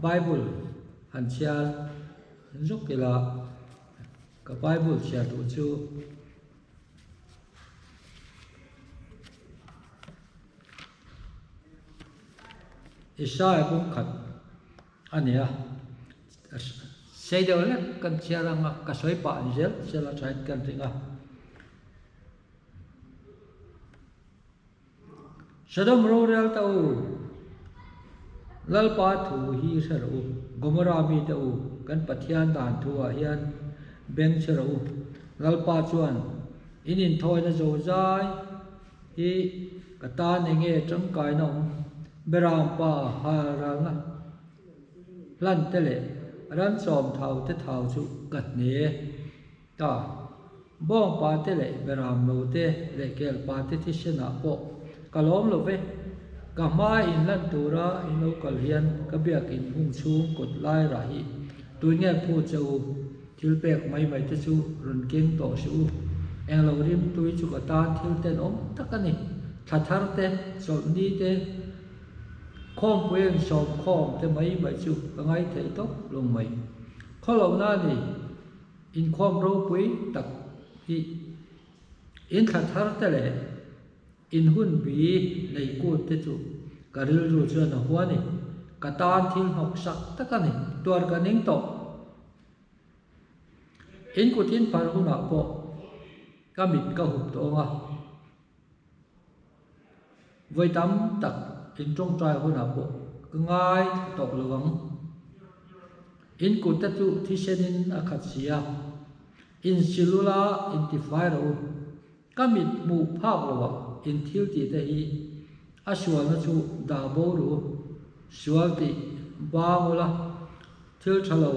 Bible han chhiar zuk ila ka Bible chhiar duh chu Isaiah bung khat a ni a, sei deuh hlek kan chhiar ang a, ka sawi pah ni zel zel a thain kan ring a. Sodom rorel ta u, Lalpa thu hi hre rawh u, Gomorrah mite u, kan Pathian dan thu ah hian beng chhe rawh u. Lalpa chuan in inthawina zozai hi ka tan enge tangkaina awm Beram pa hal ralna hlan te leh ran sawm thau te thau chu ka hne ta. Bawngpa te leh beram lo te leh kelpa te thisenah pawh ka lawm lo ve. Ka hma in lan tura in lo kal hian ka biakin hung chhung kawt lai rah hi tun nge phu che u, thil pek mai mai te chu rawn keng tawh si u. Englo rim tui chu ka tan thil tenawm tak a ni. Thla thar te, chawlhni te, khawmpui in sawm khawm te mai mai chu ka ngaithei tawp lo mai. Khawlohna a ni. Inkhawm ropui tak hi inthla thar te leh inhun bi nei kut te chu ka rilru chuan a hua ni. Ka tan thil hnawk sak tak a ni. Tuar ka ning tawh. In kut in phar hunah pawh ka mit ka hup tawng a. Vawi tam tak in tawngtai hunah pawh ka ngai thla tawh lo ang. In kutte chu thisenin a khat si a, in silula in tifai rawh u. Ka mit hmuh phak loah in thil tih te hi a sualna chu dah bo ru, sual tih bang ula, thil tha lo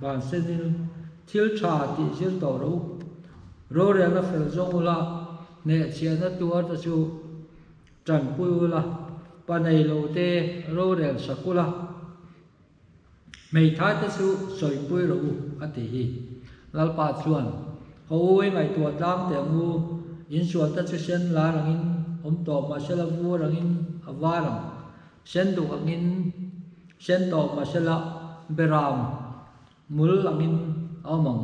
Van senin thil tha tih zir tawh rawh u. Rorelna fel zawng ula, hnehchhiahna tuar te chu tanpui ula, pa nei lo te rorel sak ula, hmeithai te chu sawipui rawh u, a ti hi. Lalpa chuan, Haw u i ngaihtuah tlang teh ang u, insual te chu sen lar angin awm tawh mahsela vur angin a var ang. Sen duk angin sen tawh mahsela beram mul angin a awm ang.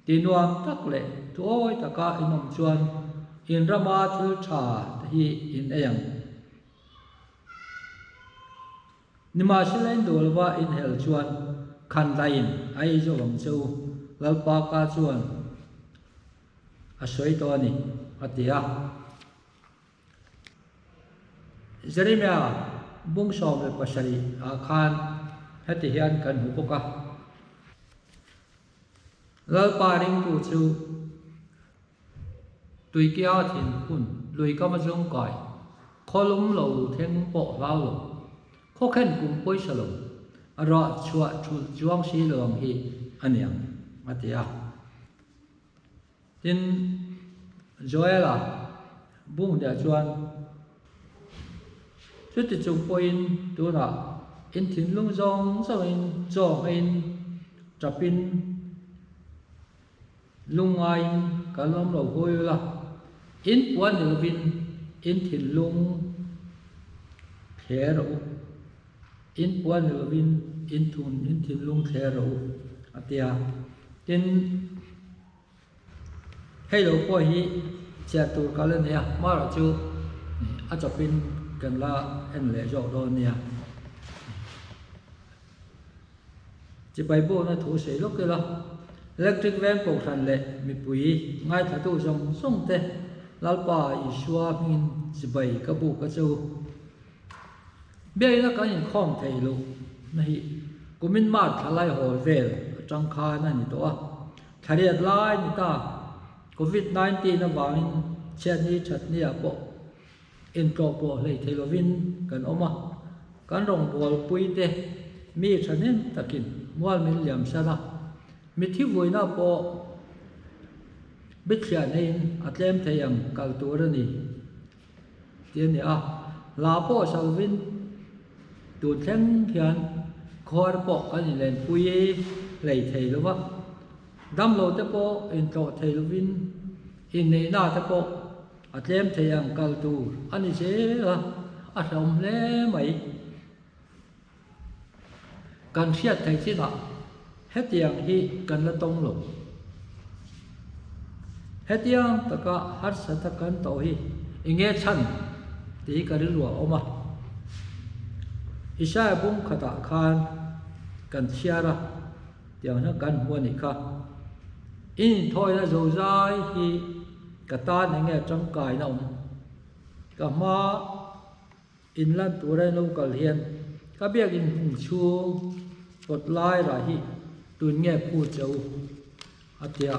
Ti nuam tak leh thuawi taka in awm chuan in rama thil tha te hi in ei ang. Nimahsela in duh lova in hel chuan khan daiin a ei zawk ang che u, Lalpa ka chuan a sawi tawh a ni, a ti a. Jeremia bung 17 ah khan heti hian kan hmu bawk a, Lalpa ringtu chu tuikia thin hun lui kama zung kai, khawlum lo thleng pawh hlau lo, khawkhen kum pawisa lo, rah chhuah thulh chuang si lo ang hi a niang, a ti a. Tin, Joela bung hniah chuan, Chuti chung pawhin tunah in thinlung zawng zawngin chaw hmeiin tapin lungngaiin kan awm lo hawi ula, in puan ni lovin in thinlung thler rawh u, in puan ni lovin in thinlung thler rawh u, a ti a. Tin, Hei lo pawh hi chhiar tur kal a nia, hmarah chu a chawpin kan la en leh zawk dawn nia. Chipai bawhna thu sawi lawk ila, Electric veng kohhran leh mipui ngaithlatu zawng zawng te Lalpa Isua hmingin chibai ka buk a che u. Biakina kan inkhawm thei loh na hi kumin March thla lai hawl vel atang khan a ni tawh a. Thlariat lai ni ta, Covid 19 avangin chhiatni thatniah pawh intlawh pawh hlei thei lovin kan awm a. Kan rawngbawlpui te mi thahnem takin mual min liam san a, mithi vuina pawh bithliah neiin a tlem thei ang kal tur a ni. Ti a ni a, hla pawh salvin tun thleng hian khuar pawh kan inlenpui hlei thei lo va, damlo te pawh intlawh thei lovin inneihna te pawh a tlem thei ang kal tur a ni zel a, a hlauhawm hle mai. Kan hriat theih chinah hetiang hi kan la tawng lo. Hetiang taka harsata kan tawh hi enge chhan tih hi ka rilru a awm a. Isaiah bung khatah khan kan chhiar a, tiang hian kan hmu a nih kha. In inthawina zozai hi ka tan enge tangkaina awm? Ka hma. In lan tura in lo kal hian ka biakin hmun chhung kawt lai rah hi tun nge phu che u a ti a,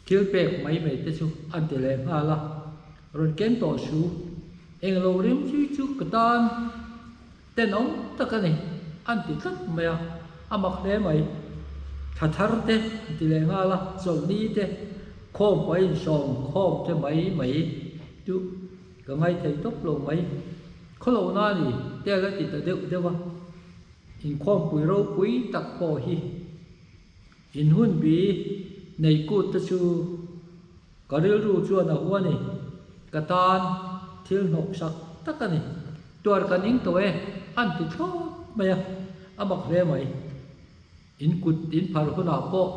thil pek mai mai te chu an ti leh nghal a, rawn ken tawh su, englo rim chui chu ka tan tenawm tak a ni an ti tlat mai a, a mak hle mai, thla thar te an ti leh nghal a, chawlhni te khawm pawh a insawm khawm te mai mai chu. Ka ngaithei tawp lo mai. Khawlohna a ni, tel a ti ta deuh deuh a. Inkhawmpui ropui tak pawh hi in hun bi nei kut te chu ka rilru chuan a hu a ni. Ka tan thil hnawk sak tak a ni. Tuar ka ning tawh e, an ti thlawt mai a, a mak hle mai. In kut in phar hunah pawh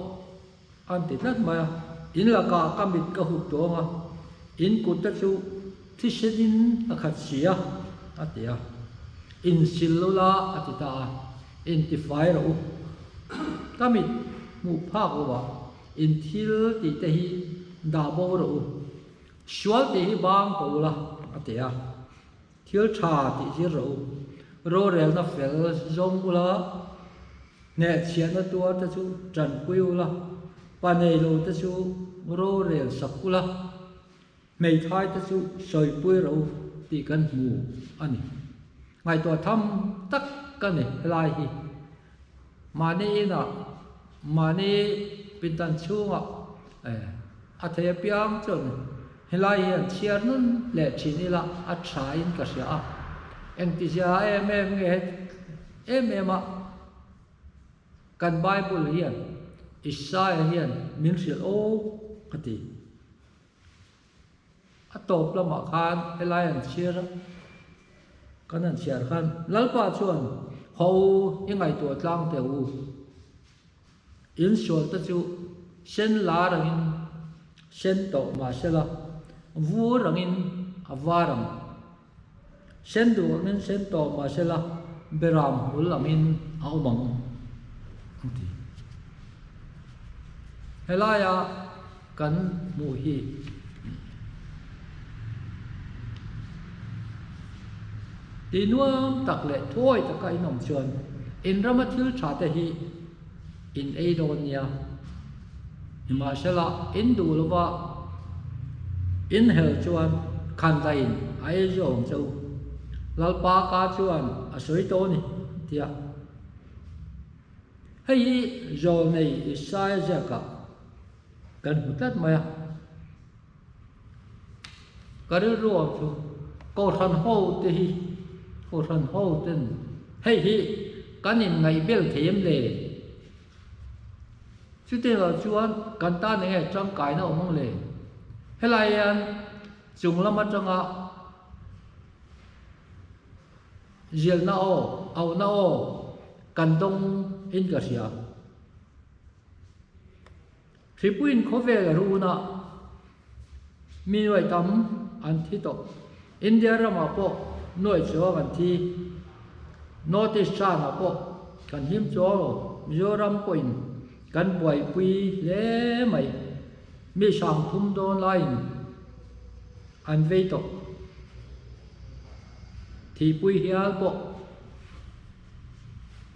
An ti tlat mai a, in lakah ka mit ka hup tawng a, in kut te chu thisenin a khat si a, a ti a. In sil lo la, a ti ta a, in ti fai rawh u. Ka mit hmuh phak lo ah in thil tih te hi dah bo rawh u, sual tih hi bang ko ula, a ti a. Thil tha tih zir rawh u. Rorelna fel zawng ula, hnehchhiahna tuar te chu tanpui ula, pa nei lo te chu rorel sak ula, hmeithai te chu sawipui rawh u tih kan hmu a ni. Ngaihtuah tham tak ka ni helai hi. Mahni inah, mahni pindan chhungah a thei apiang chuan helai hian chhiar nun leh thin ila a thain ka hria a. Engtizia em em nge em em a kan Bible hian Isaiah hian min hrilh aw ka ti. A tawp lamah khan helai an chhiar a, kan han chhiar khan Lalpa chuan ho i ngaihtuah tlang teh u, in sual te chu sen lar angin sen tawh mahsela vur angin a var ang, sen duh angin sen tawh mahsela beram hmul angin a awm ang a ti. Helaia kan hmuh hi tih nuam tak leh thuawi taka in awm chuan in rama thil tha te hi in ei dawn nia. Nimahsela in duh lova in hel chuan khandaiin a ei zawng che u. Lalpa ka chuan a sawi tawh a ni tia. Hei hi Zawlnei Isaia ziakah kan hmu tlat mai a. Ka rilru awm chu Kohhran ho te hi, Kohhran ho ten hei hi kan inngaihbel thei em le? Chutiang lo chuan kan tan enge tangkaina awm ang le? Helai hian chung lam atanga Zilhna aw, auhna aw kan dawng in ka hria. Hripuiin khawvel a runa mi nuai tam an thi tawh. India ramah pawh nuai chuang an thi. North East China pawh kan him chuang lo. Mizoram pawhin kan buaipui hle mai. Mi sangthum dawn laiin an vei tawh. Thihpui hial pawh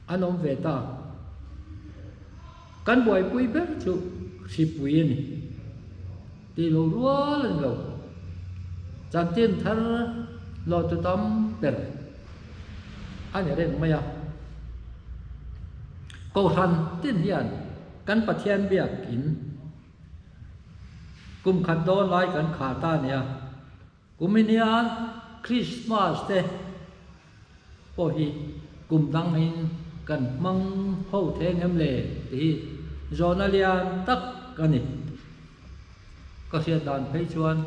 an awm ve ta. Kan buaipui ber chu hripui a ni. Tih lo rual a ni lo. Chanchin thar lawh chu tam ber a ni reng mai a. Kohhran tin hian kan Pathian biakin kum khat dawn lai kan khar ta a nia. Kumin hian Christmas te pawh hi kum dang in kan hmang ho thei ang em le tih hi zawhna lian tak a ni. Ka hriat dan phei chuan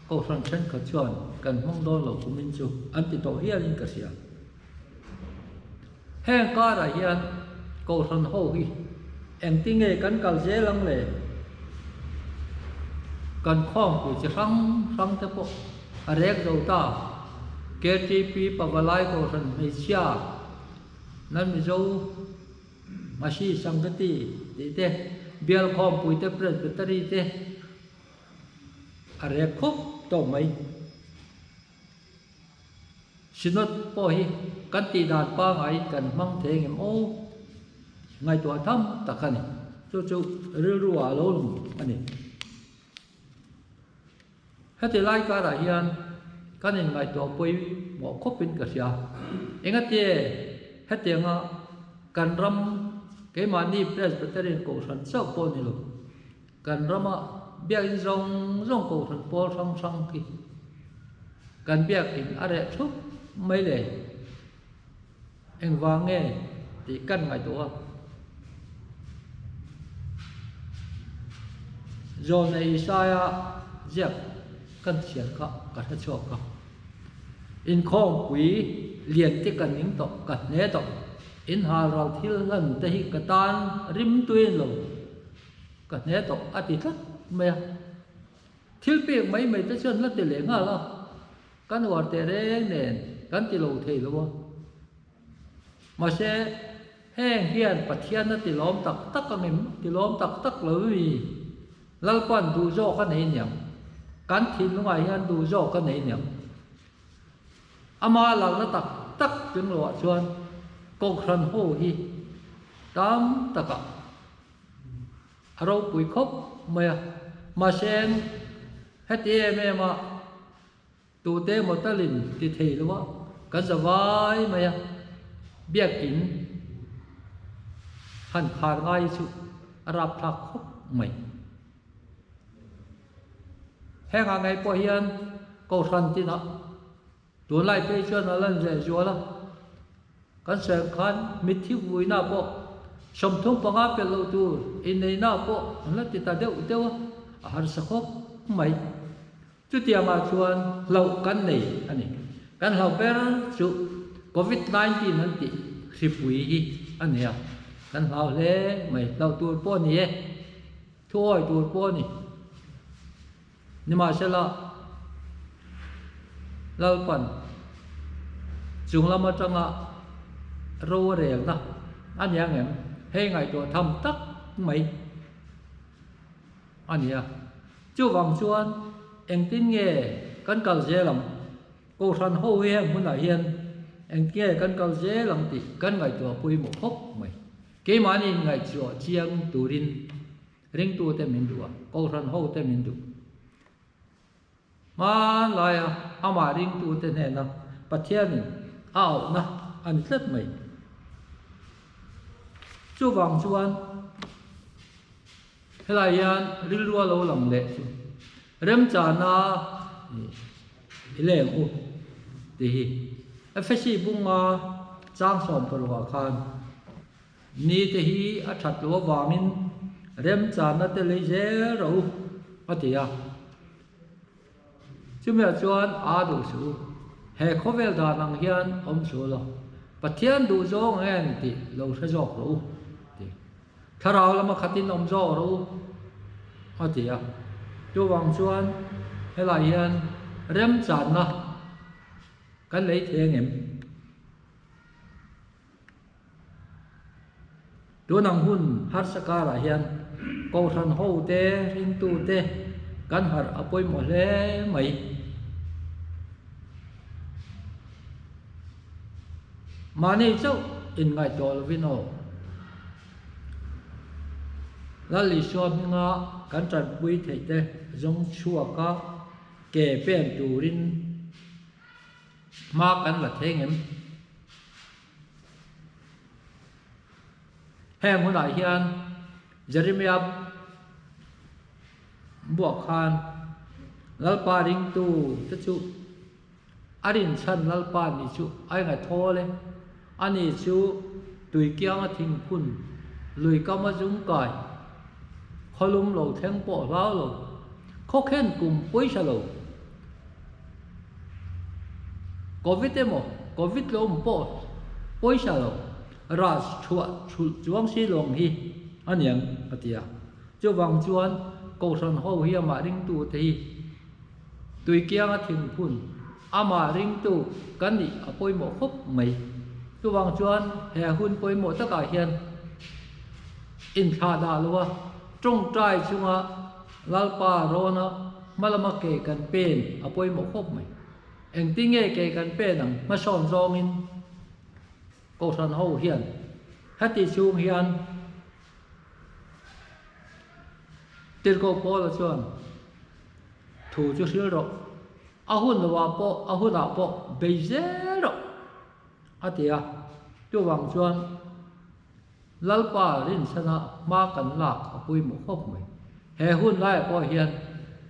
Kohhran thenkhat chuan kan hmang dawn lo kumin chu an ti tawh hialin ka hria. Heng karah hian Kohhran ho hi engtinge kan kal zel ang le? Kan khawmpui chi hrang hrang te pawh a rek zo ta. KTP Pavalai Kohhran hmeichhia nan Mizo Masi Sangati tih te, Bial khawmpui te Presbytery te a rek khawp tawh mai. Synod pawh hi kan tih dan pangaiin kan hmang thei engem aw? Ngaihtuah tham tak a ni. Chu chu rilru ah a lo lawm a ni. Heti lai karah hian kan inngaihtuah pawimawh khawpin ka hria. Engati hetianga kan ram keimahni Presbyterian Kohhran chauh pawh ni lo, Kan rama biakinn zawng zawng kohhran pawl hrang hrang khi kan biakinn a reh thup mai le. Engvang nge tih kan ngaihtuah a. Zawlnei Isaia ziak kan chhiar kha ka hre chhuak a. Inkhawmpui lian te ka ning tawh, ka hne tawh. Inhalral thil hlan te hi ka tan rimtuin lo. Ka hne tawh a ti tlat mai a, thil pek mai mai te chuan la ti leh nghal a, kan uar teh reng nen kan ti lo thei lo a. Mahse heng hian Pathian a ti lawm tak tak ang em? Ti lawm tak tak lo mi? Lalpa'n duh zawk a nei niang, kan thinlungah hian duh zawk a nei niang. Ama lalna tak tak tling loah chuan Kohhran ho hi tam takah A ropui khawp mai a, mahse heti em em a tute emaw talin ti thei lo a, kan za vai mai a, biakin han khar ngai chu a rapthlak khawp mai. Hengah ngei pawh hian Kohhran tinah Tunlai phei chuan a lan leh zual a, kan sawi khan mitthi vuina pawh 35 pelh loh tur inneihna pawh an la ti ta deuh deuh a, a harsa khawp mai. Chutiangah chuan hlauh kan nei a ni. Kan hlauh ber chu Covid 19 an tih hripui hi a ni a, kan hlau hle mai. Hlauh tur pawh a ni e, thuawi tur pawh a ni. Nimahsela, Lalpan chung lam atanga ro a relna a ni ang em? Hei ngaihtuah tham tak mai a ni a. Chuvang chuan engtin nge kan kal zel ang? Kohhran ho hi heng hunah hian engtinge kan kal zel ang tih kan ngaihtuah pawimawh khawp mai. Keimahni inngaihtuah chiang turin Ringtute min duh a, Kohhran hote min duh. Hmanlaia amah ringtute hnena Pathianin a auhna a ni tlat mai. Chuvang chuan helai hian rilru a lo lang leh chu remchana i leng u tih hi Efesi bunga chang 16 ah khan Ni te hi a that loh avangin remchanna te lei zel rawh u, a ti a. Chumiah chuan aa duh suh u, he khawvel dan ang hian awm suh law, Pathian duh zawng nge ni tih lo hre zawk rawh u, ti. Thlarau lama khatin awm zawk rawh u, a ti a. Chuvang chuan helai hian remchanna kan lei thei angem? Tun ang hun harsa karah hian Kohhran ho te, ringtu te kan harh a pawimawh hle mai. Mahni chauh inngaihtuah lovin aw. Lal Isua hminga kan tanpui theih te zawng chhuaka ke pen turin Hma kan la thei ngem? Heng hunah hian Jeremiah buak khan Lalpa ringtu te chu a rinchhan Lalpa ni chu a ingaih thawl e. Ani chu tuikianga thingphun, luikama zungkai, khawlum lo thleng pawh hlau lo, khawkhen kum pawisa lo, Covid emaw Covid lo awm pawh pawisa lo. Rah chhuah chhulh chuang si lo ang hi a niang a ti a. Chuvang chuan Kohhran ho hi amah ringtute hi tuikianga thingphun amah ringtu kan nih a pawimawh khawp mai. Chuvang chuan he hun pawimawh takah hian inthlah dah lo a, tawngtai chunga Lalpa rawna hmalama ke kan pen a pawimawh khawp mai. Engtinge ke kan pen ang hmasawn zawngin Kohhran ho hian heti chhung hian Tirhkoh Paula chuan thu chu hril rawh, a hun lovah pawh a hunah pawh bei zel rawh a ti a. Chuvang chuan Lalpa rinchhana hma kan lak a pawimawh khawp mai. He hun laiah pawh hian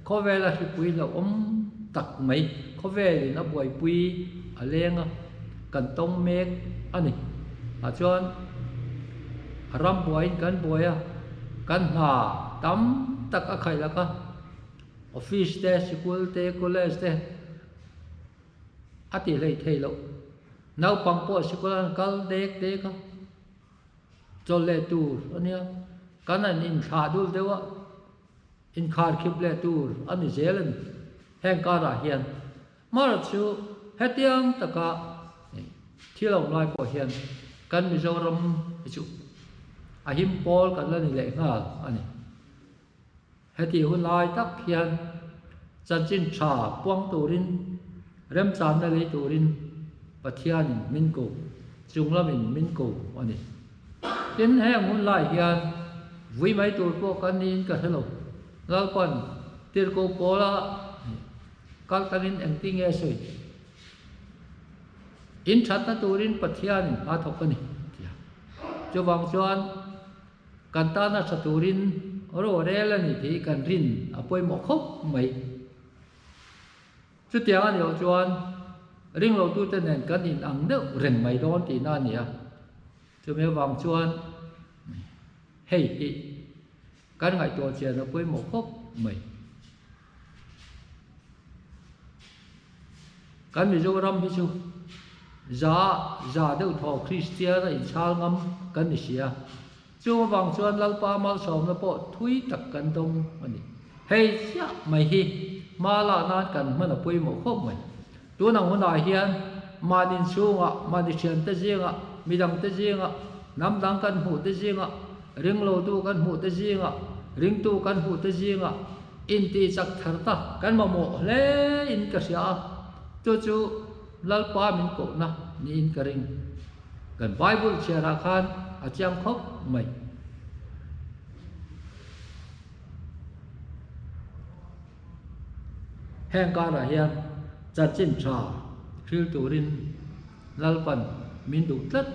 khawvela hripui hlauhawm tak mai khawvelin a buaipui a leng a, kan tawng mek a ni. Ah chuan a ram buaiin kan buai a, kan hna tam tak a khaih lak a, office te, sikul te, college te a tih hleih theih loh. Naupang pawh sikul an kal dek dek a. Chawlh leh tur a nia, kan an inthlah dul deuh a, inkhar khip leh tur a ni zel a ni. Heng karah hian Mara chu hetiang taka thil a awm lai pawh hian kan Mizoram hi chu a him pawl kan la ni leh nghal a ni. Heti hun lai tak hian chanchin tha puang turin, remchanna lei turin Pathianin min ko, chung lamin min ko a ni. Tin, heng hun lai hian vui mai tur pawh kan niin ka hre lo. Lalpan tirhkoh pawla kal tangin engtin nge sawi? In thatna turin Pathianin a thawk a ni, a ti a. Chuvang chuan. Kan tana tha turin ro rel a ni tih kan rin a pawimawh khawp mai. Chutiang a nih loh chuan ringlotute nen kan in ang deuh reng mai dawn tihna a ni a. Chumi avang chuan hei hi kan ngaihtuah chian a pawimawh khawp mai. Kan Mizoram hi chu za za deuh thaw Kristian a inchhal ngam kan ni si a, chung avang chuan Lalpa malsawmna pawh thui tak kan dawng a ni. Hei chiah mai hi hma lah nan kan hman a pawimawh khawp mai. Tun ang hunah hian mahni inchhungah, mahni thiante zingah, midangte zingah, hnam dang kan hmuhte zingah, ringlotu kan hmuhte zingah, ringtu kan hmuhte zingah, Intih chak thar ta kan mamawh hle in ka hria a, chu chu Lalpa min kohna niin ka ring. Kan Bible chhiarah khan a chiang khawp mai. Heng karah hian chanchin tha hril turin Lalpan min duh tlat.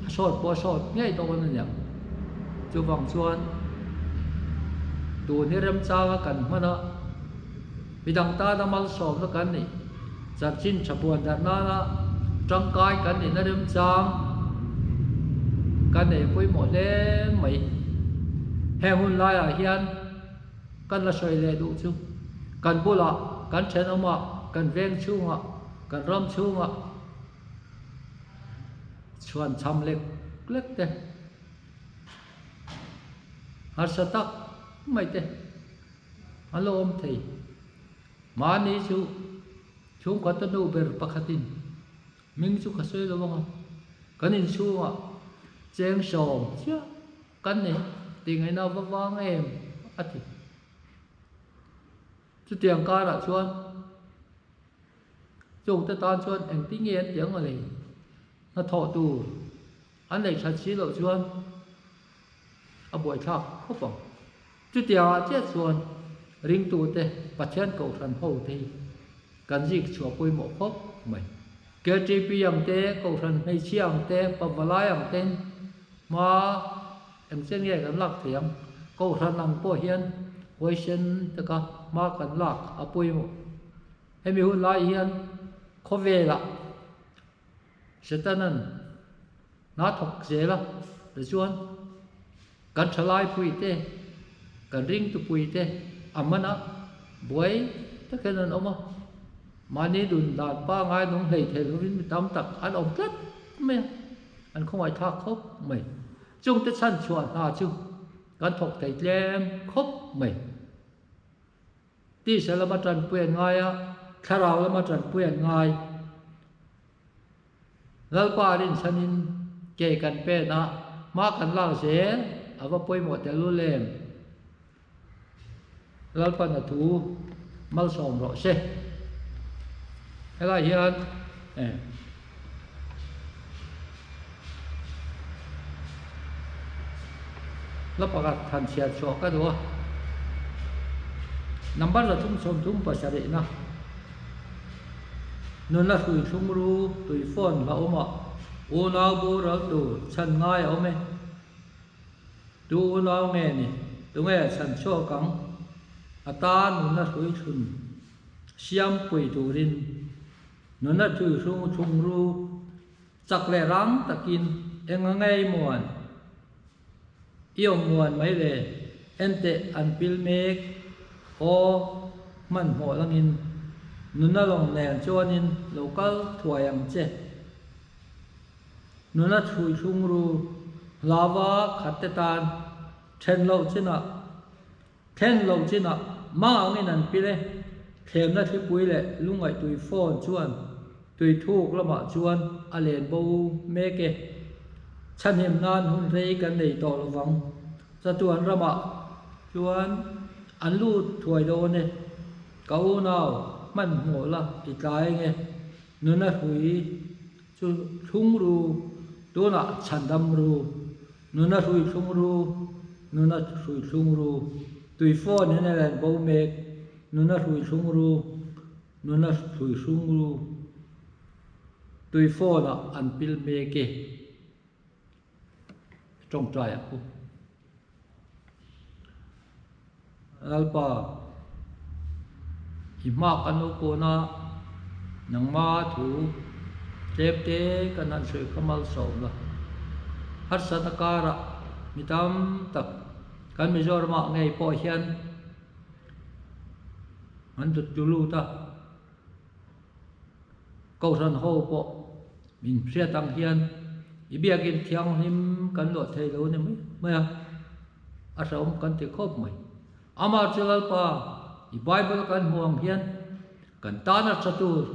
A sawt pawh a sawt ngei dawn a niang. Chuvang chuan tun hi remchanga kan hman a, midang tana malsawmna kan nih, chanchin tha buan darh nana tangkai kan nihna remchang kan nei pawimawh hle mai. Heng hun laiah hian Kan la sawi leh duh chu kan bulah, kan thenawmah, kan veng chhungah, kan ram chhungah chhuan cham lek lek te, harsa tak mai te an lo awm thei. Mahni chu chhungkhat a nu ber pakhatin hming chu ka sawi lo ang a, kan inchhungah cheng sawm chiah Kan nei tih ngaihna va vang em? a ti. Chutiang karah chuan chungte tan chuan engtin nge an ti ang a lei? Hnathawh tur an neih that si loh chuan a buaithlak khawp ang. Chutiangah chiah chuan ringtute Pathian Kohhran hote hi kan zik chhuah pawimawh khawp mai. KTP ang te, Kohhran hmeichhia ang te, Pavalai ang ten hma engchen nge kan lak thei ang? Kohhran ang pawh hian huaisen taka hma kan lak a pawimawh. Hemi hun lai hian khawvelah Setanan hna thawk zel a, tichuan kan thalai pui te, kan ringtu pui te a man a, buai takin an awm a, mahni dun dan pangai nung hlei thei lovin mi tam tak an awm tlat mai a. An khawngaih thlak khawp mai. Chungte chhan chhuah hna chu kan thawk thei tlem khawp mai. Tisa lama tanpui an ngai a, thlarau lama tanpui an ngai. Lalpa rinchhanin ke kan pen a, hma kan lak zel a va pawimawh tel u lem. Lalpan a thu malsawm rawh se. Helai hian eh la pakhat than chhiar chhuah ka duh a. Number 337 na nuna hrui thlung ru tui phone hla awm ah unau boral tur chhan ngai a awm e. Tu unau nge ni? Tunge chhan chhuak ang? A ta nunna hrui thlun siam pui turin nunna thui hrung thlung ru chak leh rang takin eng a ngei muan? I awm muan mai le, enteh an pil mek aw hmanhmawh langin nunna lawng nen chuanin lo kal thuai ang che. Nuna chhui thlung ru hlava khat te tan then loh chinah thlen loh chinah mah angin an pil e. Thlemna thlipui leh lungngaihtui phone chuan tui thuk lamah chuan a len bo mek e. Chhanhim nan hun rei kan nei tawh lovang. Chatuan ramah chuan an lut thuai dawn e. Ka unau hmanhmawh la i tlai nge. Nuna hrui Chu thlung ru, tunah chhandam ru, nuna hrui thlung ru, nuna hrui thlung ru, tui phone in a len bo mek, nuna hrui thlung ru, nuna hrui thlung ru, tui phone ah an pil mek e, tawngtai ang u. Lalpa, i hma kan lo kawn a, nangma thu tlem te kan han sawi kha malsawm la. Harsatna karah mi tam tak kan Mizoramah ngei pawh hian an tut tu lut a, Kohhran ho pawh min hriat ang hian i biakin thianghlim kan luah thei lo ni mai mai a, a hrehawm kan ti khawp mai. Amah chu Lalpa i Bible kan hmuh ang hian kan tana tha tur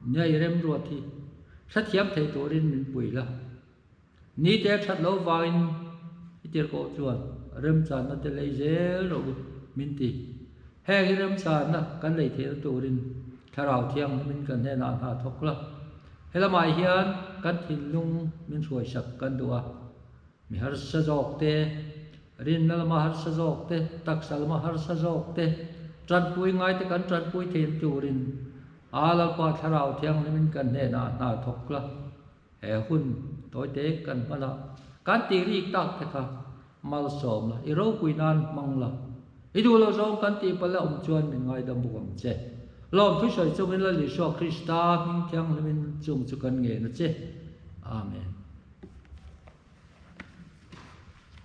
Nia i remruat hi hrethiam thei turin min pui la. Nite a that loh vangin i tirhkoh chuan remchanna te lei zel rawh u min ti. Heng hi remchanna kan lei theihna turin Thlarau Thianghlimin kan hnenah hna thawk la. Helamah hian kan thinlung min hruaisak kan duh a. Mi harsa zawk te, rinna lama harsa zawk te, taksa lama harsa zawk te, tanpui ngai te kan tanpui theihna turin a Lalpa Thlarau Thianghlimin kan hnenah hna thawk la, he hun tawite kan hman a, kan tih rik tak te kha malsawm la, i ropui nan hmang la, i duh loh zawng kan tih palh a awm chuan min ngaidam bawk ang che. Lawmthu sawi chungin Lal Isua Krista hming Thianghlimin chung chu kan ngen a che. Amen.